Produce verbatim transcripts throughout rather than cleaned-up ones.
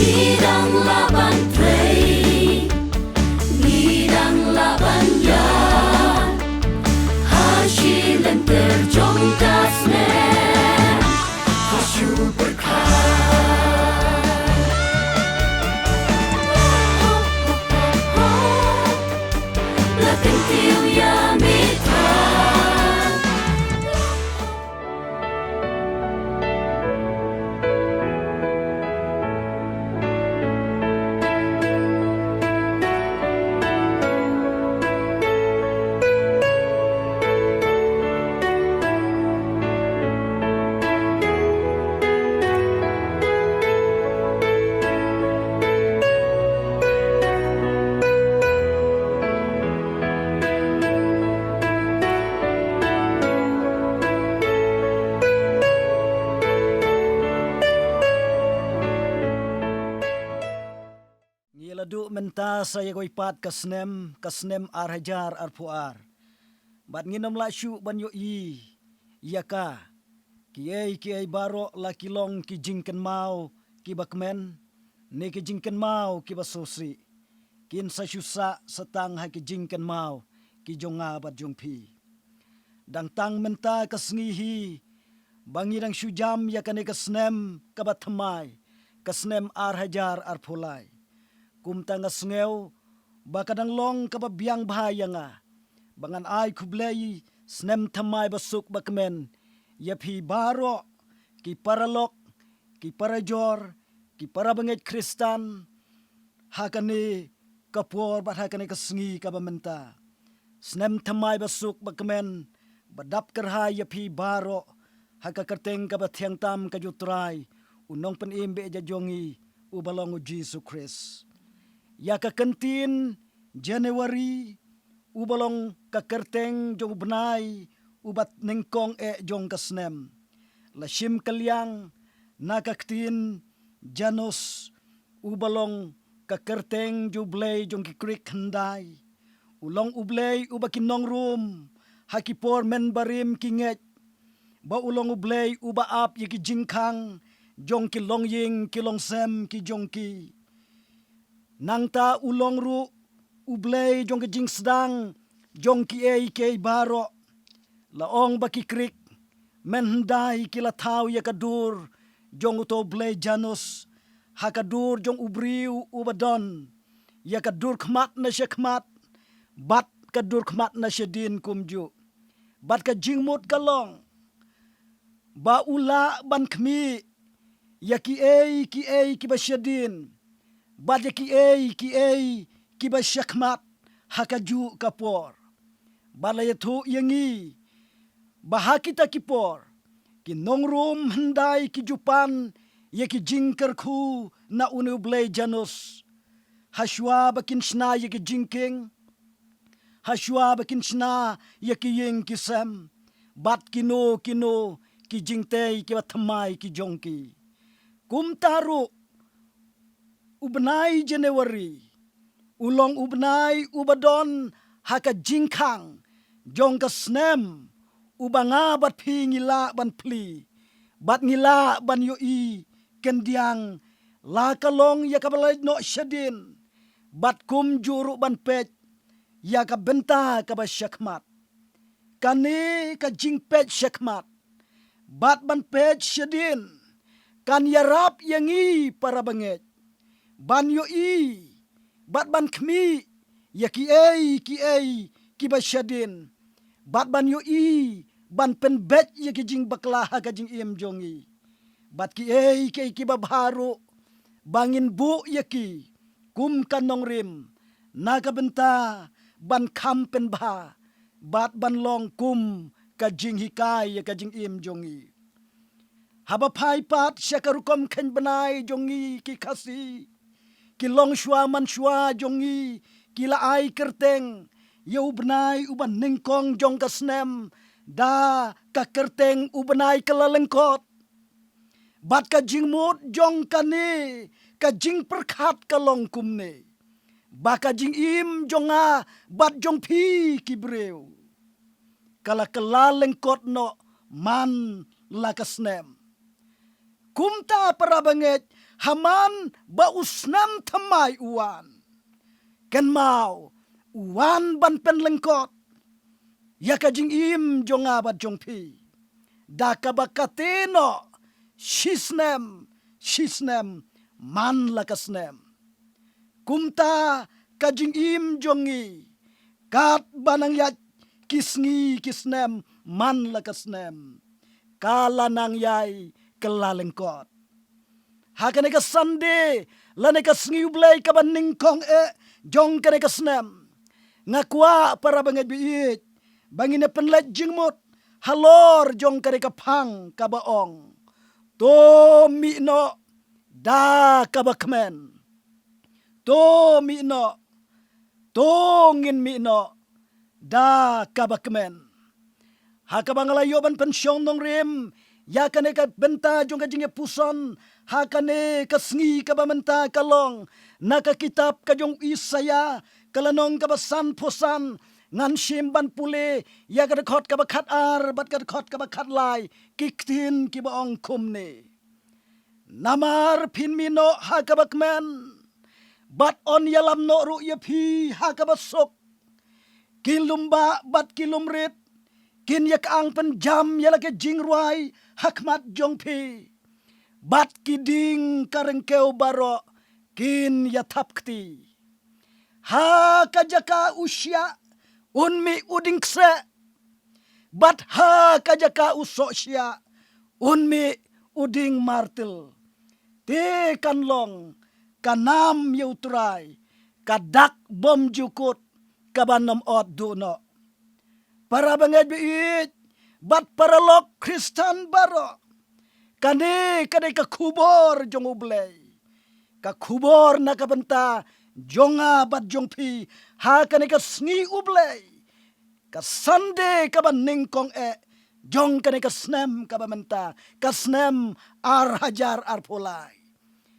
Ngi dang lah ban trei, ngi dang lah ban ïa ha shi lynter jong ka snem. Ka shu pyrkhat. La kyntiew ïa me than. Ngi la duh mynta sa ïa kawei pat ka snem, ka snem ar hajar arphew ar. Bad ngin ym lah shuh ban ïohi ïa ka. Kiei kiei baroh la ki long ki jingkynmaw kiba kmen, ne ki jingkynmaw kiba sngewsih. Kin sa shu sah sa tang ha ki jingkynmaw ki jong nga bad jong phi. Dang tang mynta ka sngi hi ba ngi dang shu jam ïa kane ka snem kaba thymmai, ka snem ar hajar arphew lai. Kumta nga sngew ba ka dang long kaba biang bha ïa nga ba ngan ai khublei snem thymmai ba suk ba kmen ïa phi baroh, ki paralok, ki parajor, ki parabangeit Khristan, ha kane ka por bad ha kane ka sngi kaba mynta. Snem thymmai ba suk ba kmen, ba dap kyrhai ïa phi baroh ha ka kyrteng kaba thiang tam ka jong U Trai, U Nongpynim ba ïeit jong ngi, uba long U Jisu Khrist. Ïa ka kyntien January, uba long ka kyrteng jong u bnai uba nyngkong eh jong ka snem, la shim kylliang na ka ktien Janus, uba long ka kyrteng jong u blei jong ki Grik hyndai. U long u blei uba ki nongrum ha ki por mynbarim ki ngeit ba u long u blei uba ap ïa ki jingkhang jong ki longïing ki longsem ki jong ki. Nangta u long ruh u blei jong ki jingsdang jong kiei kiei baroh. La ong ba ki Grik mynhyndai ki la thaw ïa ka dur jong uto u blei Janus ha ka dur jong u briew uba don ïa ka dur khmat na shakhmat bad ka dur khmat na shadien kumjuh. Bad ka jingmut ka long ba u lah ban khmih ïa kiei kiei kiba shadien bad ïa kiei kiei kiba shakhmat ha kajuh ka por. Bad la ïathuh ïa ngi ba ha kita ki por ki nongrum hyndai ki ju pan ïa ki jingkyrkhu na une u blei Janus, ha shuwa ba kin shna ïa ki jingkieng, ha shuwa ba kin shna ïa ki ïing ki sem bad kino kino ki jingtei kiba thymmai ki jong ki. Kumta ruh u bnai January u long u bnai uba don ha ka jingkhang jong ka snem uba nga bad phi ngi lah ban plie bad ngi lah ban ïohi khyndiat la ka long ïa kaba lait noh shadien bad kumjuh ruh ban peit ïa ka bynta kaba shakhmat. Kane ka jingpeit shakhmat bad ban peit shadien kan ïarap ïa ngi parabangeit ban ïohi bad ban khmih ïa kiei kiei kiba shadien bad ban ïohi ban pynbeit ïa ki jingbakla ha ka jingim jong ngi bad kiei kiei kiba bha ruh ba ngin buh ïa ki kum ka nongrim na ka bynta ban kham pynbha bad ban long kum ka jinghikai ïa ka jingim jong ngi. Haba phai pat sha ka rukom kheiñ bnai jong ngi ki Khasi, ki longshuwa manshuwa jong ngi ki la ai kyrteng ïa u bnai uba nyngkong jong ka snem da ka kyrteng u bnai Kyllalyngkot. Bad ka jingmut jong kane ka jingpyrkhat ka long kumne, ba ka jingim jong nga bad jong phi ki briew ka la kyllalyngkot noh man la ka snem. Kumta parabangeit, ha man ba u snem thymmai u wan. Kynmaw, u wan ban pynlyngkot ïa ka jingim jong nga bad jong phi da kaba kate noh, shi snem shi snem, man la ka snem. Kumta ka jingim jong ngi, katba nang ïaid ki sngi ki snem man la ka snem, ka la nang ïai kylla lyngkot. Ha kane ka Sunday lane ka sngi U Blei kaba nyngkong eh jong kane ka snem, nga kwah para bangeit ba ïeit ba ngin ïa pynleit jingmut halor jong kane ka phang kaba ong, to mih noh da kaba kmen. To mih noh, to ngin mih noh da kaba kmen. Ha kaba nga la ïoh ban pynshong nongrim ïa kane ka bynta jong ka jingïapuson ha kane ka sngi kaba mynta ka long na ka kitab ka jong Isaïah, ka lynnong kaba sanphew san. Ngan shim ban pule ïa ka dkhot kaba khatar bad ka dkhot kaba khatlai, ki ktien kiba ong kumne: Namar phin mih noh ha kaba kmen, bad yn ïalam noh ruh ïa phi ha kaba suk. Ki lymbah bad ki lymrit kin ïa kyang pynjam ïa la ka jingrwai ha khmat jong phi, bad ki dieng ka ryngkew baroh kin ïa thap kti. Ha ka jaka u shiah un mih u dieng kseh, bad ha ka jaka u soh shiah un mih u dieng martil. Te kan long ka nam ïa U Trai, ka dak bymjukut kaba nym ot duh noh. Para bangeit ba ïeit bad paralok Khristan baroh, kane ka dei ka khubor jong U Blei, ka khubor na ka bynta jong nga bad jong phi ha kane ka sngi U Blei, ka Sunday kaba nyngkong eh jong kane ka snem kaba mynta, ka snem ar hajar arphew lai.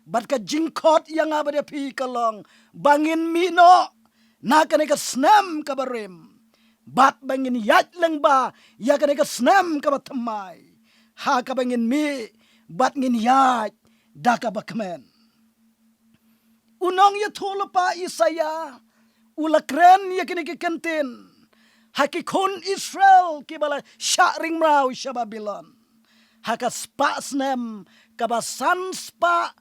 Bad ka jingkhot ïa nga bad ïa phi ka long ba ngin mih noh na kane ka snem kaba rim, bad ba ngin ïaid lyngba ïa kane ka snem kaba thymmai, ha kaba ngin mih bad ngin ïaid da kaba kmen. U nongïathuhlypa Isaïah u la kren ïa kine ki kyntien ha ki khun Israel kiba la shah ring mraw sha Babilon ha ka spah snem kaba san spah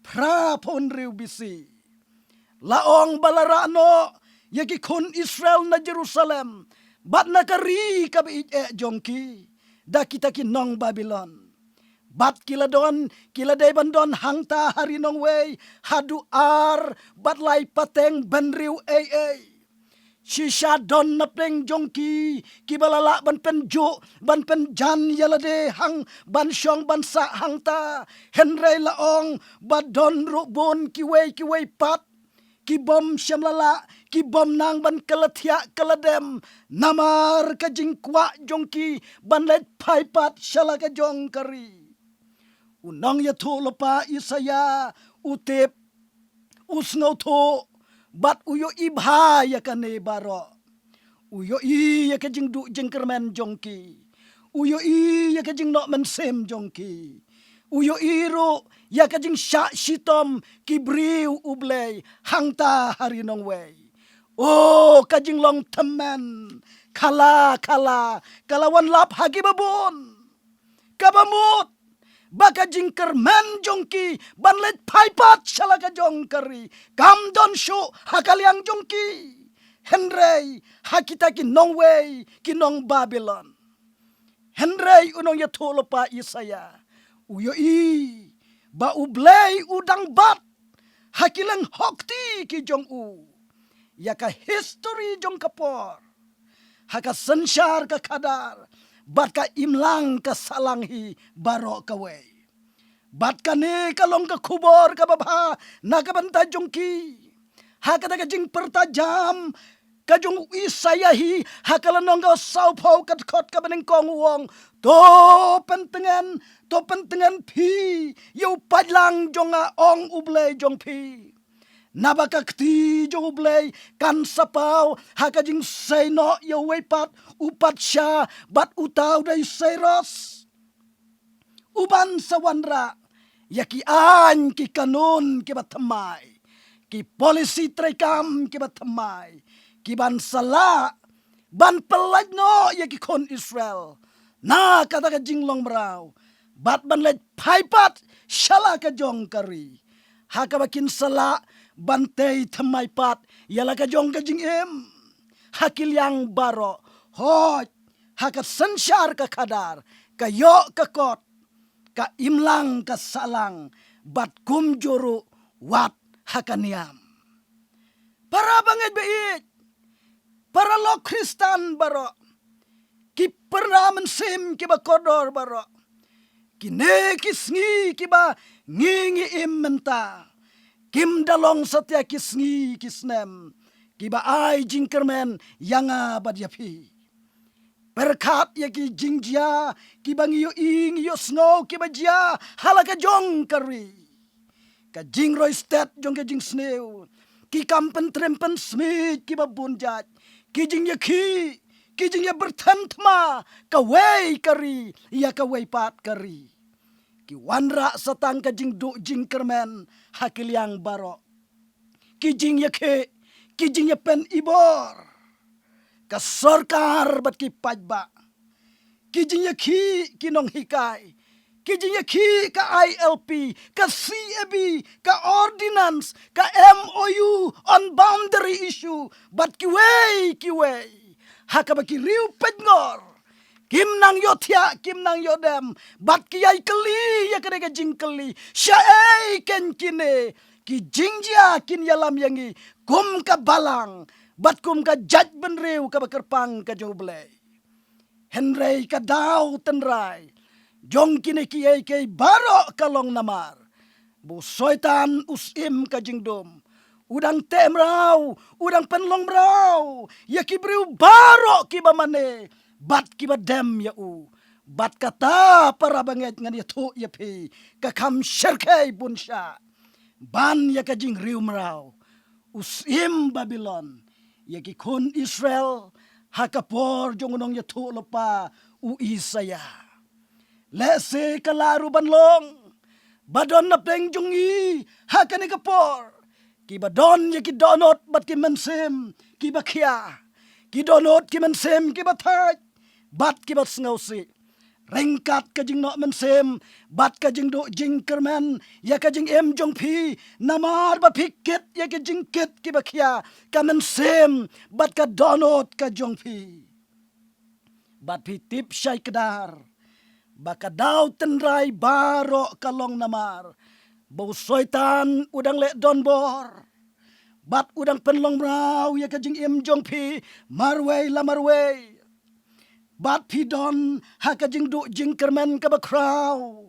phra phew hynriew B C. La ong ba la rah noh ïa ki khun Israel na Jerusalem bad na ka ri kaba ïeit eh jong ki da kita ki nong Babilon. Bad ki la don, ki la dei ban don hangta ha ri nongwei haduh ar bad lai pateng bynriew ei ei. Shisha don na pdeng jong ki kiba la lah ban pynjuh ban pynjan ïa lade hang ban shong ban sah hangta. Hynrei la ong ba don ruh bun kiwei kiwei pat ki bym shym la lah, ki bym nang ban kylla thiah kylla dem namar ka jingkwah jong ki ban leit phai pat sha la ka jong ka ri. U nongïathuhlypa Isaïah u tip, u sngewthuh bad u ïohi bha ïa kane baroh. U ïohi ïa ka jingduh jingkyrmen jong ki. U ïohi ïa ka jingnoh mynsiem jong ki. U ïohi ruh ïa ka jingshah shitom ki briew U Blei hangta ha ri nongwei. O ka jinglong tymmen, khala khala ka la wan lap ha kiba bun. Kaba mut ba ka jingkyrmen jong ki ban leit phai pat sha la ka jong ka ri kam don shuh ha ka liang jong ki, hynrei ha kita ki nongwei, ki nong Babilon. Hynrei u nongïathuhlypa Isaïah u ïohi ba U Blei u dang bat ha ki lynghok kti ki jong u. Ïa ka history jong ka por ha ka synshar ka khadar bad ka imlang ka sahlang hi baroh kawei. Bad kane ka long ka khubor kaba bha na ka bynta jong ki. Ha kata ka jingpyrta jam ka jong u Isaïah hi ha ka lynnong ka sawphew ka dkhot kaba nyngkong u ong, to pyntngen, to pyntngen phi ïa u paidlang jong nga, ong U Blei jong phi. Naba ka kti jong U Blei kan sa paw ha ka jingsei noh ïa uwei pat u patsha bad uta u dei Sairos. U ban sa wanrah ïa ki aiñ ki kanun kiba thymmai, ki polisi treikam kiba thymmai, ki ban sa lah ban pyllait noh ïa ki khun Israel na kata ka jinglong mraw, bad ban leit phai pat sha la ka jong ka ri, ha kaba kin sa lah ban tei thymmai pat ïa la ka jong ka jingim ha ki liang baroh. Hooid, ha ka synshar ka khadar, ka ïoh ka kot, ka imlang ka sahlang, bad kumjuh ruh wat ha ka niam. Para bangeit ba ïeit, para lok Khristan baroh, ki para mynsiem kiba kordor baroh, kine ki sngi kiba ngi ngi im mynta, kim da long satia ki sngi ki snem kiba ai jingkyrmen ïa nga bad ïa phi. Pyrkhat ïa ki jingjia kiba ngi ïohi, ngi ïohsngew kiba jia ha la ka jong ka ri. Ka jingroi stet jong ka jingsniew, ki kam pyntriem pynsmit kiba bun jait, ki jingïakhih, ki jingïabyrthen thma kawei ka ri ïa kawei pat ka ri, ki wanrah sa tang ka jingduh jingkyrmen ha ki liang baroh. Ki jingïakhih, ki jingïapynibor, ka sorkar bad ki paidbah, ki jingïakhih ki nonghikai, ki jingïakhih ka I L P, ka C A B, ka ordinance, ka M O U on boundary issue, bad kiwei kiwei, ha kaba ki riew pynngor kim nang ïohthiah, kim nang ïohdem, bad ki ïai kylli ïa kane ka jingkylli, shaei kein kine ki jingjia kin ïalam ïa ngi kum ka balang bad kum ka jaitbynriew kaba kyrpang ka jong U Blei. Hynrei ka daw tynrai jong kine kiei kiei baroh ka long namar ba u Soitan u syiem ka jingdum, u dang teh mraw, u dang pynlong mraw ïa ki briew baroh kiba mane bad kiba dem ïa u. Bad kata, para bangeit, ngan ïathuh ïa phi, ka kham shyrkhei bun shah ban ïa ka jingriew mraw u syiem Babilon ïa ki khun Israel ha ka por jong u nongïathuhlypa u Isaïah. Lehse ka lah ruh ban long ba don napdeng jong ngi ha kane ka por kiba don ïa ki dohnud bad ki mynsiem kiba khia, ki dohnud ki mynsiem kiba thait bad kiba sngewsih ryngkat ka jingnoh mynsiem bad ka jingduh jingkyrmen ïa ka jingim jong phi, namar ba phi kit ïa ki jingkit kiba khia ka mynsiem bad ka dohnud ka jong phi. Bad phi tip shai kdar ba ka daw tynrai baroh ka long namar ba u Soitan u dang leh donbor bad u dang pynlong mraw ïa ka jingim jong phi marwei la marwei. Bad phi don ha ka jingduh jingkyrmen kaba khraw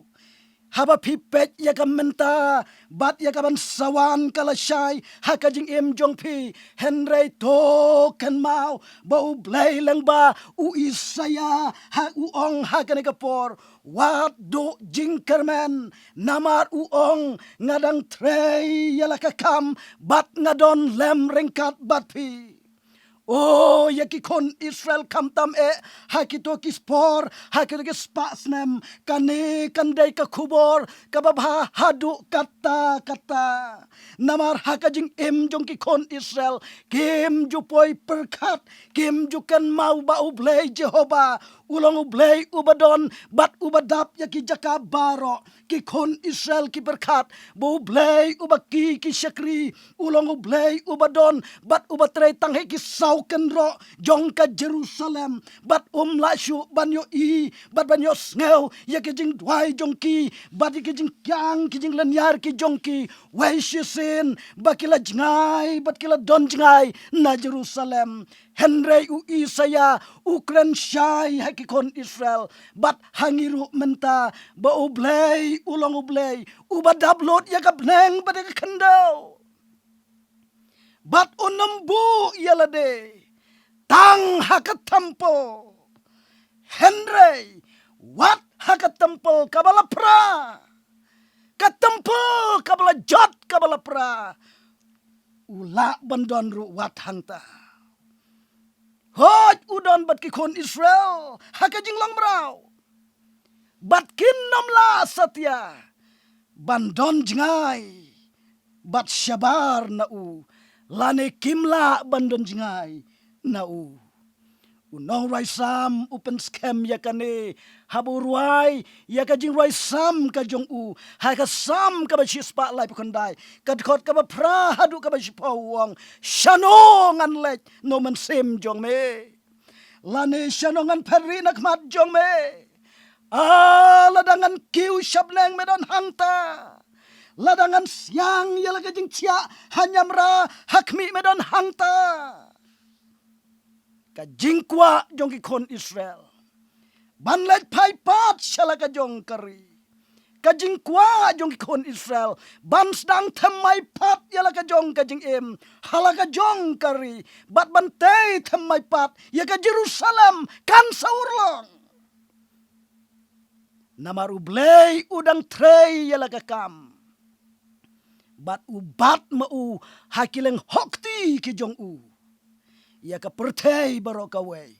haba phi peit ïa ka mynta bad ïa ka ban sa wan ka lashai ha ka jingim jong phi. Hynrei to kynmaw ba U Blei lyngba u Isaïah ha u ong ha kane ka por, wat duh jingkyrmen, namar u ong, nga dang trei ïa la ka kam bad nga don lem ryngkat bad phi. O ïa ki khun Israel, khamtam eh ha kito ki spor, ha kito ki spah snem, kane kan dei ka khubor kaba bha haduh katta katta. Namar ha ka jingim jong ki khun Israel kim ju poi pyrkhat, kim ju kynmaw ba U Blei Jehobah u long U Blei uba don bad uba dap ïa ki jaka baroh. Ki khun Israel ki pyrkhat ba U Blei uba ki ki shakri u long U Blei uba don bad uba trei tang ha ki saw kynroh jong ka Jerusalem, bad um lah shuh ban ïohi bad ban ïohsngew ïa ki jingduwai jong ki bad ïa ki jingkiang ki jinglynñiar ki jong ki. Wei shisien ba ki la jngai bad ki la don jngai na Jerusalem. Hynrei u Isaïah u kren shai ha ki khun Israel bad ha ngi ruh mynta ba U Blei u long U Blei uba dap lut ïa ka bneng bad ïa ka khyndew. Bad un ym buh ïa lade tang ha ka templ, hynrei wat ha ka templ kaba la pra, ka templ kaba la jot kaba la pra, u lah ban don ruh wat hangta. Hooid, u don bad ki khun Israel ha ka jinglong mraw, bad kin ym lah satia ban don jngai bad shabar na u, lane kim lah ban don jngai na u. U nongrwai Salm u pynskhem ïa kane haba u rwai ïa ka jingrwai Salm ka jong u, ha ka Salm kaba shispah laiphew khyndai, ka dkhot kaba phra haduh kaba shiphew, u ong: Shano ngan leit na u mynsiem jong me? Lane shano ngan phet rieh na khmat jong me? Ah, lada ngan kiew sha bneng, me don hangta. Lada ngan siang ïa la ka jingthiah ha niamra ha khmih, me don hangta. Ka jingkwah jong ki khun Israel ban leit phai pat sha la ka jong ka ri. Ka jingkwah jong ki khun Israel ban sdang thymmai pat ïa la ka jong ka jingim ha la ka jong ka ri, bad ban tei thymmai pat ïa ka Jerusalem kan sa urlong. Namar U Blei u dang trei ïa la ka kam, bad u bat ma u ha ki lynti hok kti ki jong u ïa ka pyrthei baroh kawei,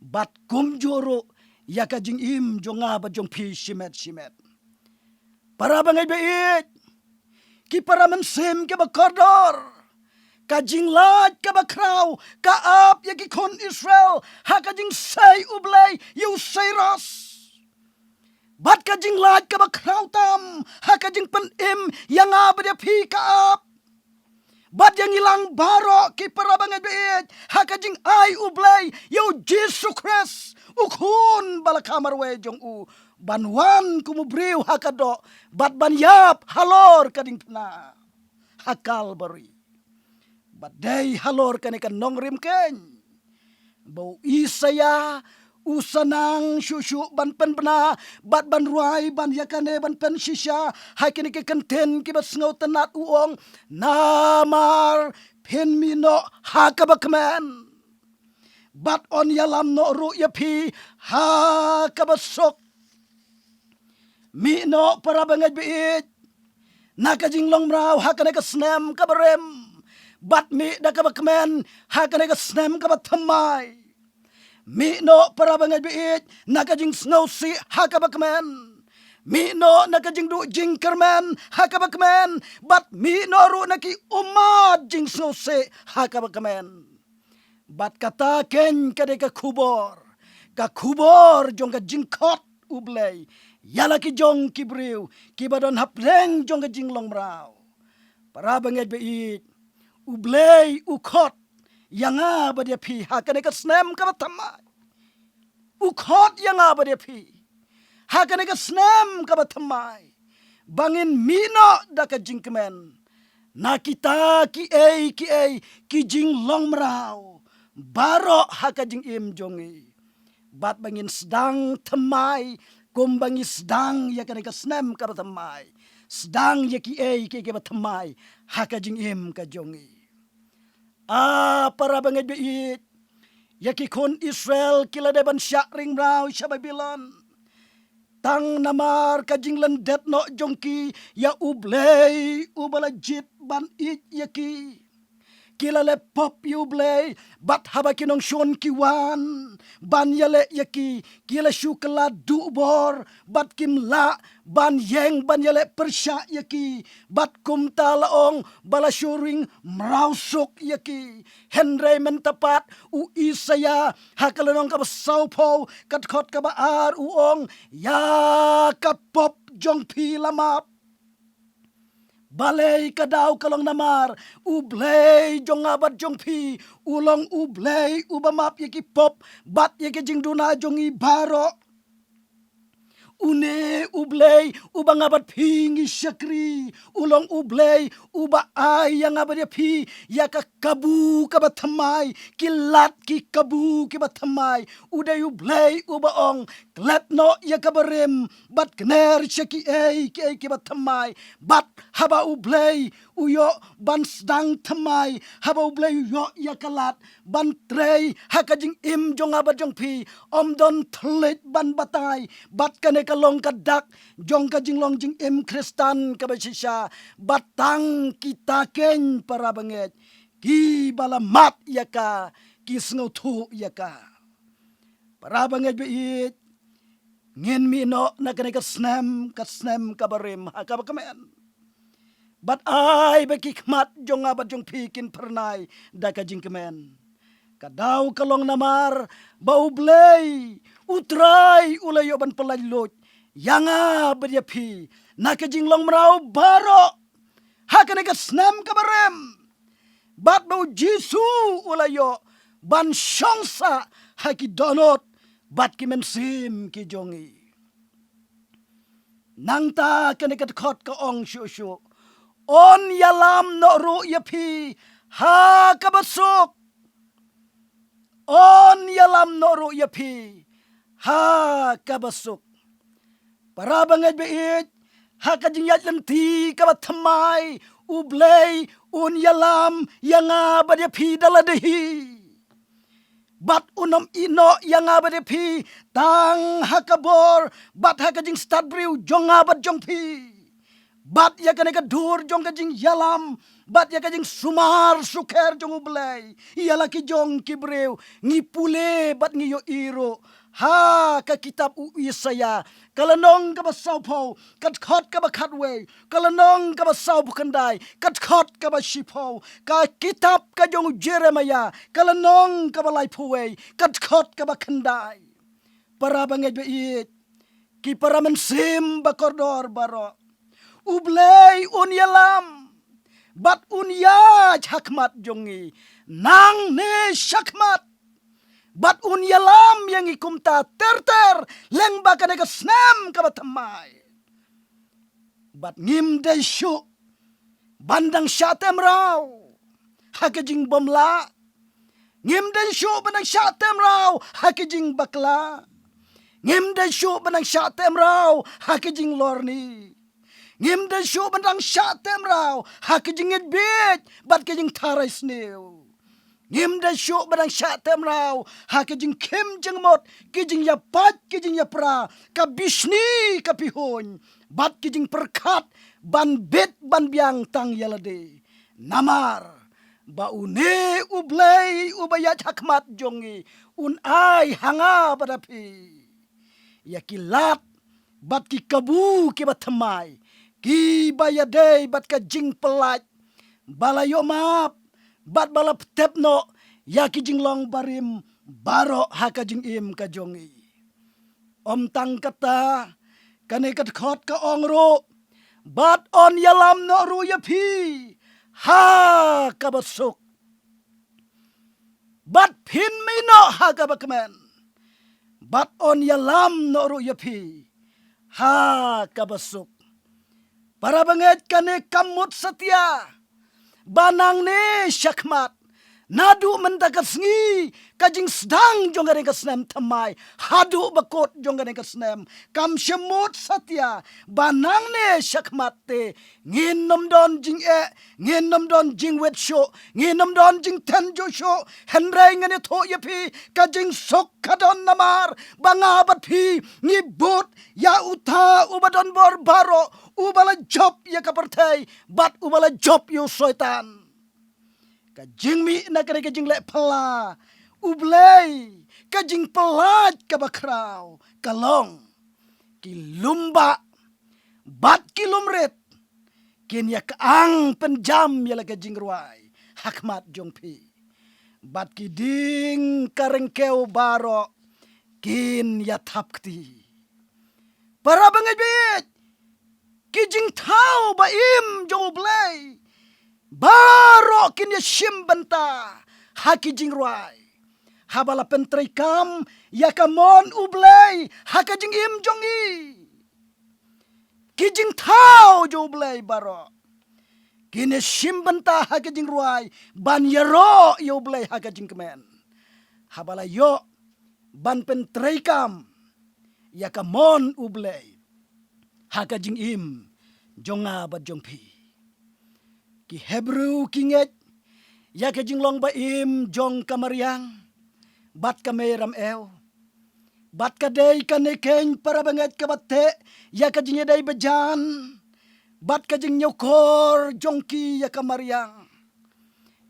bad kumjuh ruh ïa ka jingim jong nga bad jong phi shimet shimet. Para bangeit ba ïeit, ki para mynsiem kiba kordor, ka jinglait kaba khraw ka ap ïa ki khun Israel ha ka jingsei U Blei ïa u Sairos. Bad ka jinglait kaba khraw tam ha ka jingpynim ïa nga bad ïa phi ka ap. Bad ïa ngi lang baroh, ki para bangeit ba ïeit, ha ka jingai U Blei ïa U Jisu Khrist, U Khun ba la kha marwei jong u, ban wan kum u briew ha ka doh bad ban ïap halor ka diengphna ha Kalbari. Bad dei halor kane ka nongrim keiñ ba u Isaïah u sa nang shuh shuh ban pynbna bad ban rwai ban ïa kane ban pynshisha ha kine ki kyntien kiba sngewtynnat, u ong: Namar phin mih noh ha kaba kmen, bad yn ïalam noh ruh ïa phi ha kaba suk. Mih noh, para bangeit ba ïeit, na ka jinglong mraw ha kane ka snem kaba rim, bad mih da kaba kmen ha kane ka snem kaba thymmai. Mih noh, para bangeit ba ïeit, na ka jingsngewsih ha kaba kmen. Mih noh na ka jingduh jingkyrmen ha kaba kmen, bad mih noh ruh na ki ummat jingsngewsih ha kaba kmen. Bad kata keiñ ka dei ka khubor, ka khubor jong ka jingkhot U Blei ïa la ki jong ki briew kiba don hapdeng jong ka jinglong mraw. Para bangeit ba ïeit, U Blei u khot ïa nga bad ïa phi ha kane ka snem kaba thymmai. U khot ïa nga bad ïa phi ha kane ka snem kaba thymmai ba ngin mih noh da ka jingkmen na kita kiei kiei ki jinglong mraw baroh ha ka jingim jong ngi, bad ba ngin sdang thymmai kumba ngi sdang ïa kane ka snem kaba thymmai, sdang ïa kiei kiei kiba thymmai ha ka jingim ka jong ngi. Ah, para bangeit ba ïeit, ïa ki khun Israel ki la dei ban shah ring mraw sha Babilon tang namar ka jinglyndet noh jong ki ïa U Blei uba la jied ban ïeit ïa ki. Ki la leh pop ïa U Blei, bad haba ki nongshun ki wan ban ïaleh ïa ki, ki la shu kylla duh bor, bad kim lah ban ïeng ban ïaleh pyrshah ïa ki, bad kumta la ong ba la shu ring mraw suk ïa ki. Hynrei mynta pat u Isaïah ha ka lynnong kaba sawphew, ka dkhot kaba ar, u ong: Ïa ka pop jong phi la map. Balei ka daw ka long namar U Blei jong nga bad jong phi u long U Blei uba map ïa ki pop bad ïa ki jingduna jong ngi baroh. Une U Blei uba nga bad phi ngi shakri u long U Blei uba ai ïa nga bad ïa phi ïa ka kabu kaba thymmai, ki lad ki kabu kiba thymmai. U dei U Blei uba ong: Klet noh ïa kaba rim bad kner sha kiei kiei kiba thymmai. Bad haba U Blei u ïoh ban sdang thymmai, haba U Blei u ïoh ïa ka lad ban trei ha ka jingim jong nga bad jong phi, ym don thylliej ban batai. Bad kane ka long ka dak jong ka jinglong jingim Khristan kaba shisha. Bad tang kita keiñ, para bangeit, kiba la mad ïa ka, ki sngewthuh ïa ka. Para bangeit ba ïeit, Ngin mih noh na kane ka snem, ka snem kaba rim ha kaba kmen. Bad ai ba ki khmat jong nga bad jong phi kin phyrnai da ka jingkmen. Ka daw ka long namar ba U Blei U Trai u la ïoh ban pyllait luid ïa nga bad ïa phi na ka jinglong mraw baroh ha kane ka snem kaba rim. Bad ba U Jisu u la ïoh ban shong sah ha ki dohnud bad ki mynsiem ki jong ngi. Nangta kane ka dkhot ka ong shuh shuh, un ïalam noh ruh ïa phi ha kaba suk. Un ïalam noh ruh ïa phi ha kaba suk. Para bangeit ba ïeit, ha ka jingïaid lynti kaba thymmai, U Blei un ïalam ïa nga bad ïa phi da lade hi. Bad un ym ïehnoh ïa nga bad ïa phi tang ha ka bor bad ha ka jingstad briew jong nga bad jong phi. Bad ïa kane ka dur jong ka jingïalam bad ïa ka jingsumar sukher jong U Blei ïa la ki jong ki briew, ngi pule bad ngi ïohi ruh ha ka kitab u Isaïah, ka lynnong kaba sawphew, ka dkhot kaba khatwei, ka lynnong kaba sawphew khyndai, ka dkhot kaba shiphew, ka kitab ka jong u Jeremiah, ka lynnong kaba laiphew wei, ka dkhot kaba khyndai. Para bangeit ba ïeit, ki para mynsiem ba kordor baroh, U Blei un ïalam bad un ïaid ha khmat jong ngi nangne shakhmat. Bad un ïalam ïa ngi kumta ter ter lyngba kane ka snem kaba thymmai. Bad ngim dei shuh ban dang shah teh mraw ha ka jingbymlah. Ngim dei shuh ban dang shah teh mraw ha ka jingbakla. Ngim dei shuh ban dang shah teh mraw ha ka jinglorni. Ngim dei shuh ban dang shah teh mraw ha ka jingngeit bieit bad ka jingtharai sniew. Ngim dei shuh ban dang shah teh mraw ha ka jingkhim jingmut, ka jingïapait ka jingïapra, ka bishni ka bihuiñ bad ka jingpyrkhat ban bit ban biang tang ïa lade. Namar ba une U Blei uba ïaid ha khmat jong ngi un ai ha nga bad ha phi ïa ki lad bad ki kabu kiba thymmai, kiba ïadei bad ka jingpyllait, ba la ïoh map bad ba la pyntip noh ïa ki jinglong barim baroh ha ka jingim ka jong ngi. Ym tang kata, kane ka dkhot ka ong ruh, bad un ïalam noh ruh ïa phi ha kaba suk. Bad phin mih noh ha kaba kmen. Bad un ïalam noh ruh ïa phi ha kaba suk. Para bangeit, kane kam mut satia ba nangne shakhmat, naduh mynta ka sngi, ka jingsdang jong kane ka snem thymmai haduh ba kut jong kane ka snem, kam shym mut satia ba nangne shakhmat te ngin ym don jingeh, ngin ym don jingwit shuh, ngin ym don jingtynjuh shuh. Hynrei ngan ïathuh ïa phi, ka jingsuk ka don namar ba nga bad phi ngi bud ïa uta uba don bor baroh, uba la jop ïa ka pyrthei bad uba la jop ïa u Soitan. Ka jingmih na kane ka jingleh phylla U Blei, ka jingpyllait kaba khraw ka long, ki lum bah bad ki lum rit kin ïa kyang pynjam ïa la ka jingrwai ha khmat jong phi, bad ki dieng ka ryngkew baroh kin ïa thap kti. Para bangeit baieit, ki jingthaw ba im jong U Blei baroh kin ïa shim bynta ha ki jingrwai haba la pyntreikam ïa ka mon U Blei ha ka jingim jong ngi. Ki jingthaw jong U Blei baroh kin ïa shim bynta ha ka jingrwai ban ïaroh ïa U Blei ha ka jingkmen haba la ïoh ban pyntreikam ïa ka mon U Blei ha ka jingim jong nga bad jong phi. Ki Hebru ki ngeit ïa ka jinglong ba im jong ka mariang bad ka mei ramew, bad ka dei kane keiñ, para bangeit, kaba teh ïa ka jingïadei bajan bad ka jingñiewkor jong ki ïa ka mariang.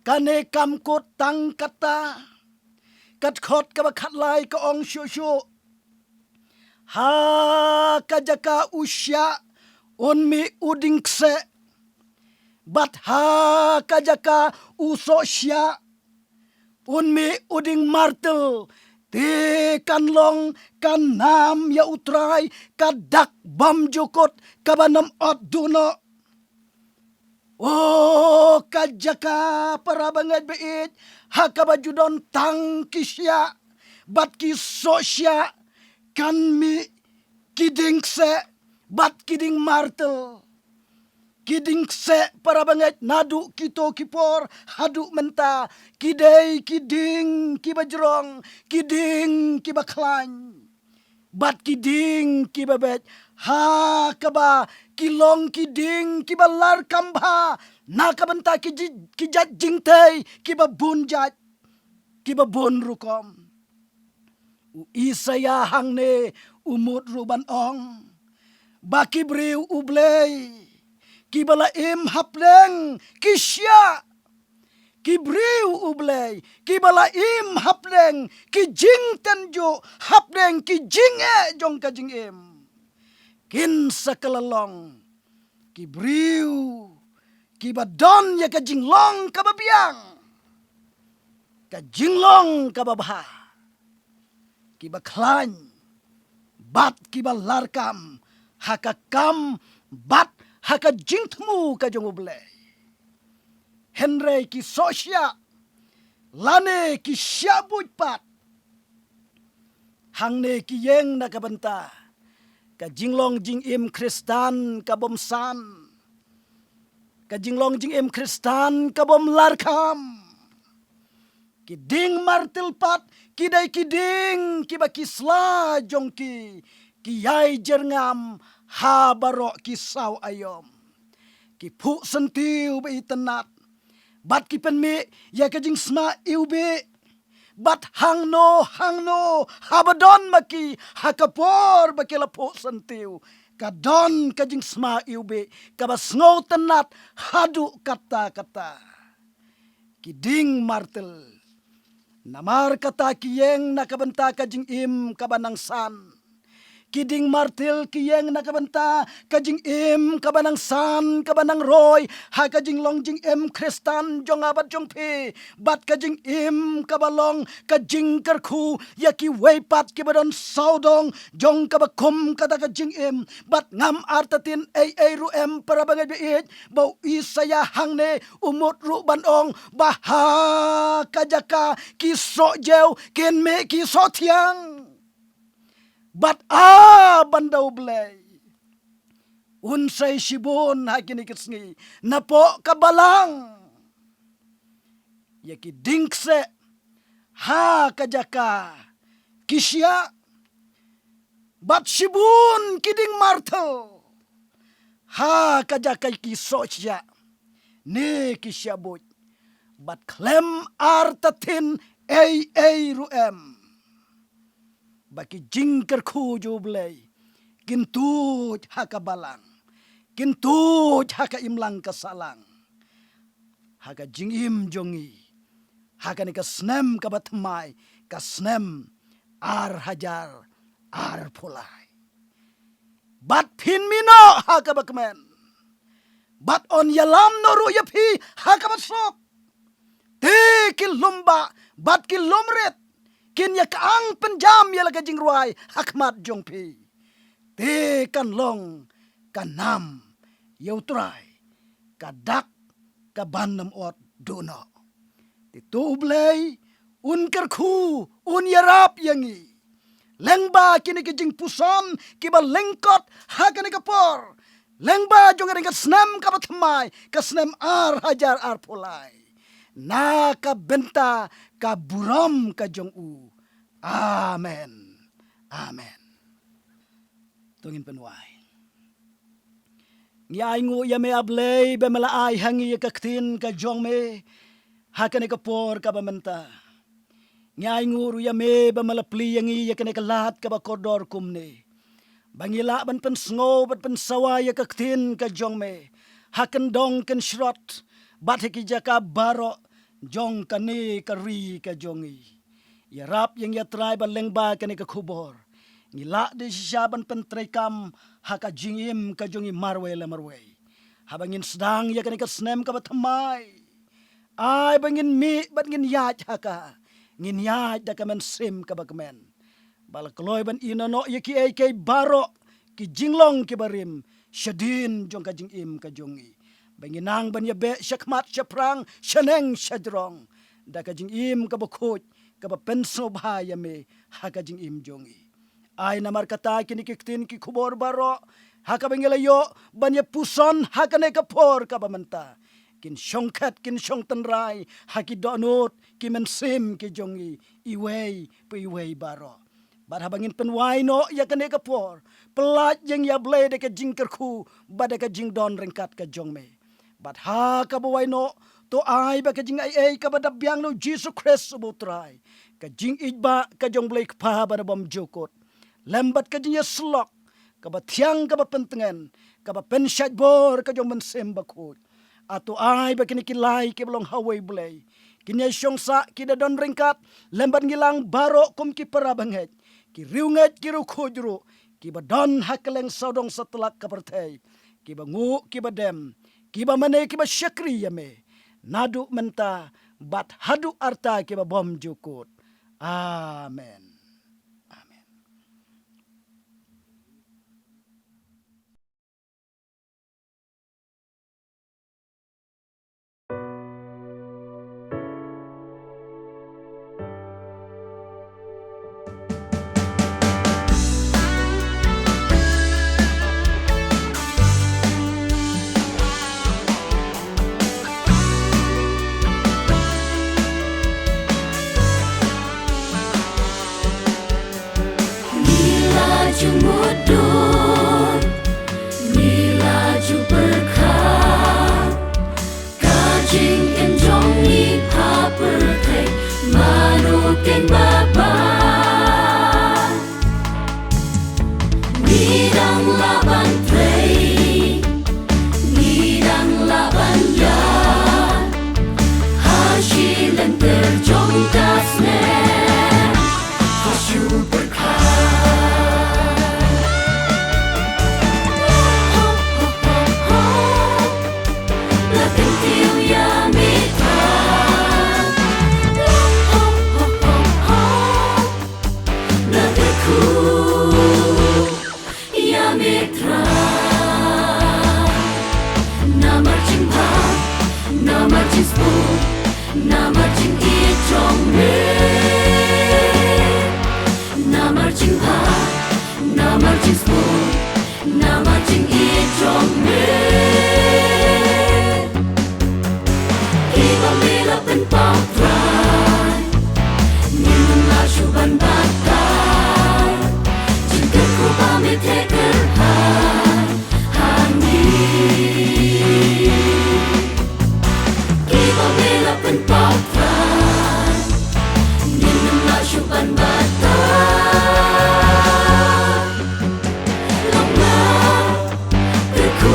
Kane kam kut tang kata. Ka dkhot kaba khatlai ka ong shuh shuh, Ha ka jaka u shiah, un mih u ding kseh. Bad ha ka jaka u soh shiah, un mih u ding martel. Te kan long ka nam ïa U Trai, ka dak bymjukut kaba nym ot duh noh. O ka jaka, para bangeit ba ïeit, ha kaba ju don tang ki shiah bad ki soh shiah, kan mih ki ding kseh bad ki ding martel. Ki ding kseh, para bangeit, naduh kito ki por haduh mynta, ki dei ki ding kiba jrong, ki ding kiba khlaiñ, bad ki ding kiba beit, ha kaba ki long ki ding kiba larkam bha na ka bynta ki ji-, ki jait jingtei kiba bun jait, kiba bun rukom. U Isaïah hangne u mut ruh ban ong ba ki briew U Blei kiba la im hapdeng ki shiah, ki briew U Blei kiba la im hapdeng ki jingtynjuh, hapdeng ki jingeh jong ka jingim, kin sa kylla long ki briew kiba don ïa ka jinglong kaba biang, ka jinglong kaba bha, kiba khlaiñ bad kiba larkam ha ka kam bad ha ka jingthmu ka jong U Blei. Hynrei ki soh shiah lane ki shiah buit pat, hangne ki ïeng na ka bynta ka jinglong jingim Khristan ka bym san, ka jinglong jingim Khristan ka bym larkam. Ki ding martel pat ki dei ki ding kiba ki sla jong ki ki ïai jyrngam ha baroh ki saw aïom. Ki phuh syntiew ba itynnad bad ki pynmih ïa ka jingsma iwbih. Bad hangno hangno haba don ma ki ha ka por ba ki la phuh syntiew, ka don ka jingsma iwbih kaba sngewtynnad haduh katta katta. Ki ding martel, namar kata ki ïeng na ka bynta ka jingim kaba nang san. Ki ding martel ki ïeng na ka bynta ka jingim kaba nang san, kaba nang roi ha ka jinglong jingim Khristan jong nga bad jong phi. Bad ka jingim kaba long ka jingkyrkhu ïa kiwei pat kiba don sawdong jong kaba kum kata ka jingim. Bad ngam artatien ei ei ruh em, para bangeit ba ïeit, ba u Isaïah hangne u mut ruh ban ong ba ha ka jaka ki soh jew kin mih ki soh thiang. Bad a ban da U Blei, un sei shibun ha kine ki sngi napoh ka balang ïa ki ding kseh ha ka jaka ki shiah, bad shibun ki ding martel ha ka jaka ki soh shiah ne ki shiah buit. Bad khlem artatien ei ei ruh em, ba ki jingkyrkhu jong U Blei kin tuid ha ka balang, kin tuid ha ka imlang ka sahlang ha ka jingim jong ngi ha kane ka snem kaba thymmai, ka snem ar hajar arphew lai. Bad phin mih noh ha kaba kmen, bad yn ïalam noh ruh ïa phi ha kaba suk. Te ki lum bah bad ki lum rit kin ïa kyang pynjam ïa la ka jingrwai ha khmat jong phi. Te kan long ka nam ïa U Trai, ka dak kaban nym ot duh noh. Te to U Blei un kyrkhu, un ïarap ïa ngi lyngba kine ki jingpuson kiba lyngkot ha kane ka por, lyngba jong ka ding ka snem kaba thymmai, ka snem ar hajar arphew lai, na ka bynta ka burom ka jong U. Amen. Amen. To ngin pynwai. Ngi ainguh ïa me, A Blei, ba me la ai ha ngi ïa ka ktien ka jong me ha kane ka por kaba mynta. Ngi ainguh ruh ïa me ba me la plie ïa ngi ïa kane ka lad kaba kordor kumne, ba ngi lah ban pynsngew bad pynsawa ïa ka ktien ka jong me ha kyndong kynshrot bad ha ki jaka baroh jong kane ka ri ka jong ngi. Ïarap ïa ngi, A Trai, ba lyngba kane ka khubor Ngi lah de shisha ban pyntreikam ha ka jingim ka jong ngi marwei la marwei. Haba ngin sdang ïa kane ka snem kaba thymmai, ai ba ngin mih bad ngin ïaid ha ka, ngin ïaid da ka mynsiem kaba kmen. Ba la kloi ban ïehnoh ïa kiei kiei baroh ki jinglong kiba rim shadien jong ka jingim ka jong ngi. Ba ngin nang ban ïabeh shakhmat shaphrang, shaneng shajrong, da ka jingim kaba khuid, kaba pynsngewbha ïa me ha ka jingim jong ngi. Ai namar kata kine ki ktien ki khubor baroh ha kaba ngi la ïoh ban ïa puson ha kane ka por kaba mynta, kin shongkhet, kin shongtynrai ha ki dohnud, ki mynsiem ki jong ngi, iwei pa iwei baroh. Bad haba ngin pynwai noh ïa kane ka por, pyllait ïa ngi, ïa Blei, da ka jingkyrkhu bad da ka jingdon ryngkat ka jong me. Bad ha kaba wai noh, to ai ba ka jingaiei kaba da biang na U Jisu Khrist uba U Trai, ka jingïeit ba ka jong Blei Kpa ba na bymjukut, lem bad ka jingïasyllok kaba thiang, kaba pyntngen, kaba pynshait bor ka jong Mynsiem Bakhuid, a to ai ba kine ki lai kiba long ha uwei U Blei kin ïai shong sah, ki da don ryngkat lem bad ngi lang baroh kum ki para bangeit, ki riewngeit, ki riewkhuid ruh, kiba don ha kylleng sawdong satlak ka pyrthei, kiba nguh, kiba dem, kiba mane, kiba shakri ïa me, naduh mynta bad haduh arta kiba bymjukut. Amen. Amen. Ngi la ju mutdur, ngi la ju pyrkhat, ka jingim jong ngi ha pyrthei mano ken ba bha. Ngi dang lah ban trei, ngi dang lah ban ïaid ha shi lynter jong ka snem. Ha shu pyrkhat. La kyntiew ïa me Trai. La kyrkhu ïa me Trai. Namar jingbha, namar jingsbun, namar jingïeit jong me. Namar jingbha, namar jingsbun, namar jingïeit jong me. Kiba me la pynpaw Trai, ngin ym lah shuh ban batai. Jingkyrkhu ba me theh kyrhai ha ngi. Kiba me la pynpaw Trai, ngin ym lah shuh ban batai. Long la kyrkhu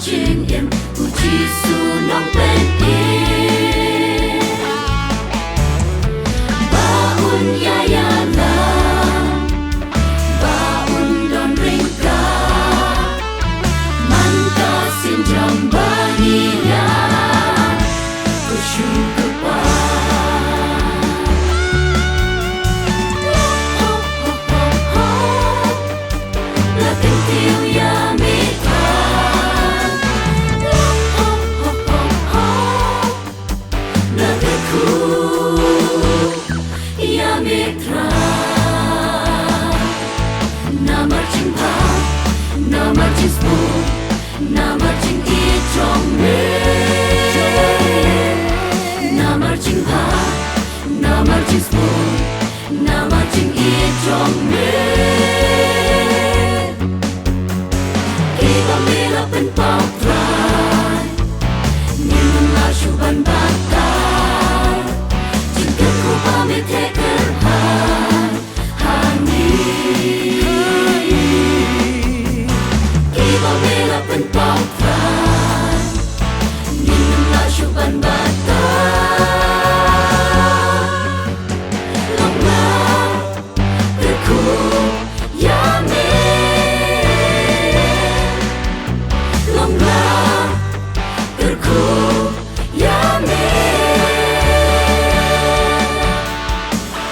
Jingim u Jisu Nongpynim. Ba un ïa ïalam, ba un don ryngkat. Man ka sienjam ba ngi ïa, ko shu kpa. Ho, ho, ho, ho. La kyntiew ïa me Trai. La hok hok hok hok. La kyrkhu ïa me Trai. Namar jingbha, namar jingsbun, namar jingïeit jong me. Namar jingbha, namar jingsbun, namar jingïeit jong me. Kiba me la pynpaw Trai, ngim lah shuh ban batai. Jingkyrkhu ba me theh kyrhai ha ngi. Kiba me la pynpaw Trai, ngim lah shuh ban batai. Long la kyrkhu ïa me. Long la kyrkhu ïa me.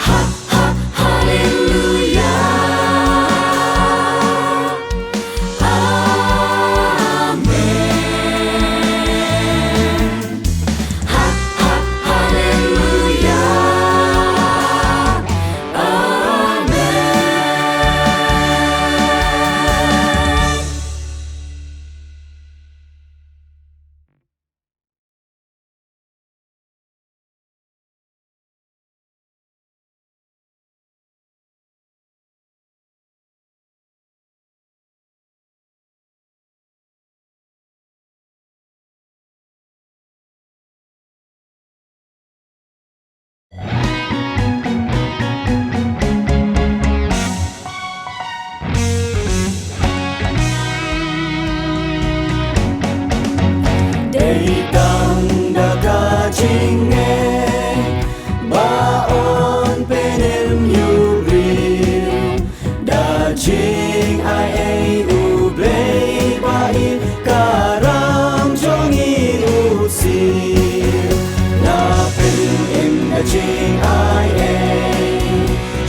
Ha, ha, haleluya. Amen. Ha, ha, haleluya. Amen. Dei tang da ka jingngeit ba yn pynim ïa u briew, da jingai ei u Blei ba i ka ram jong i u sir. La pynim ka jingai ei.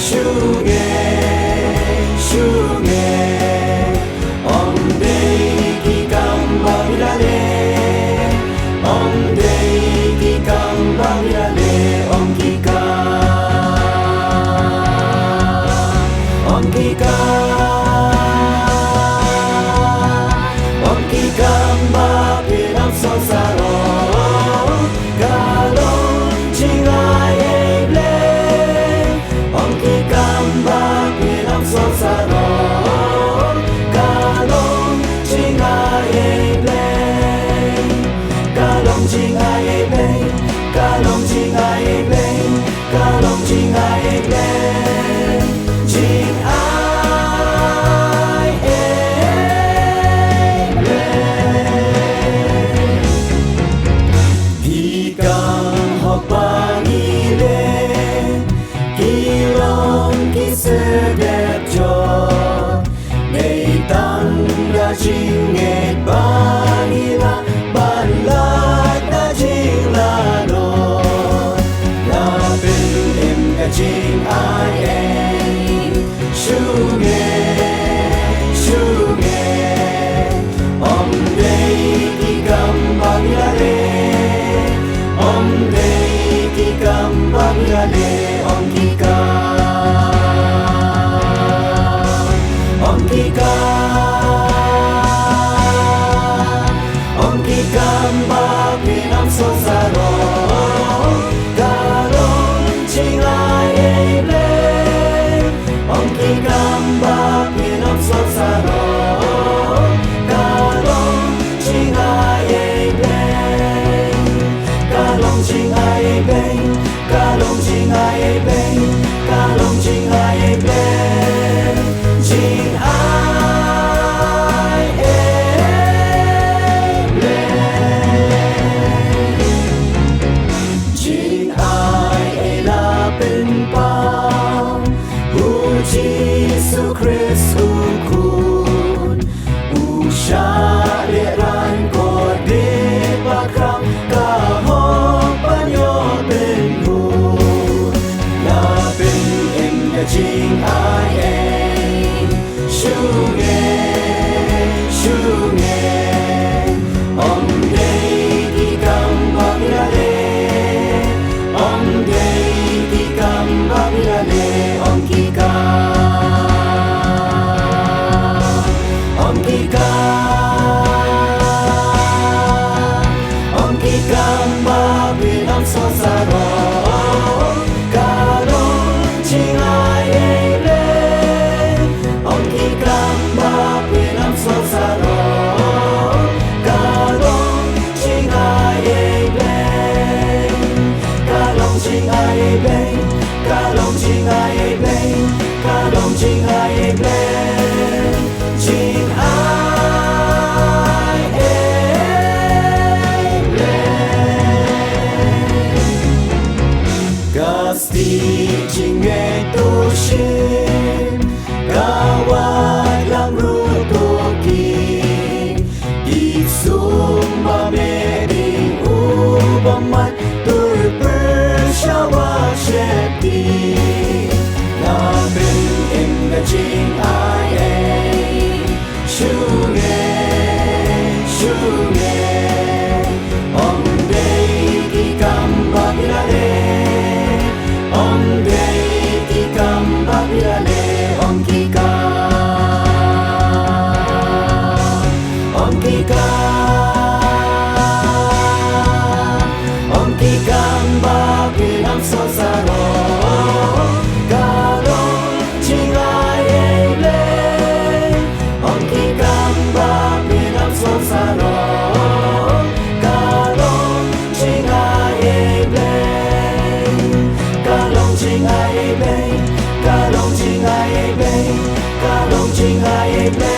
Shu ngeit, shu ngeit. Ym dei ki kam ba phi la leh. Ym dei ki kam ba phi la leh. Ym ki kam. Ym ki kam. Ym ki kam ba phi nang sngewsarong. Ka long jingai ei Blei. Ym ki kam ba phi nang sngewsarong. Ka long jingai ei Blei. Ka long jingai ei Blei. Ka long jingai ei Blei. Ka long jingai ei Blei. Jingai ei Blei. Ki kam hok ba ngi leh, ki long ki sdep jot. Dei tang da jingngeit ba ngi lah ban lait na jinglaitluid. La pynim ka jingai ei. Shu ngeit, shu ngeit. Ym dei ki kam ba phi la leh. Ym dei ki kam ba phi la leh. Ym ki kam. Ym ki kam. Ym ki kam ba phi nang sngewsarong. Ka long jingai ei Blei. Ym ki kam ba phi nang sngewsarong. Ka long jingai ei Blei. Ka long jingai ei Blei. Ka long jingai ei Blei. Ka long jingai ei Blei. Jingai ei Jingai ei, shu ngeit, shu ngeit. Ym dei ki kam ba phi la leh, ym dei ki kam ba phi la leh, ym ki kam, ym ki kam. Ym ki kam ba phi lam sngewsarong, ka long jingai ei Blei. Ym ki kam ba phi lam sngewsarong, ka long jingai ei Blei. Ka long jingai ei Blei, ka long jingai ei Blei, ka long jingai ei Blei. Jingai ei Blei. Ka stieh jingngeit u shim, ka wad lang ruh to ki. Ki sum ba me ding u bymmat, tur pyrshah wa sheptieng. La pyn im ka jingai ei, shu ngeit, shu ngeit. Ym dei ki kam ba phi la leh, ym dei ki kam ba phi la leh, ym ki kam, ym ki kam, ym ki kam ba phi lam sngewsarong, ka long jingai ei Blei. Ym ki kam ba phi lam sngewsarong, ka long jingai ei Blei. Ka long jingai ei Blei, ka long jingai ei Blei, ka long jingai ei Blei.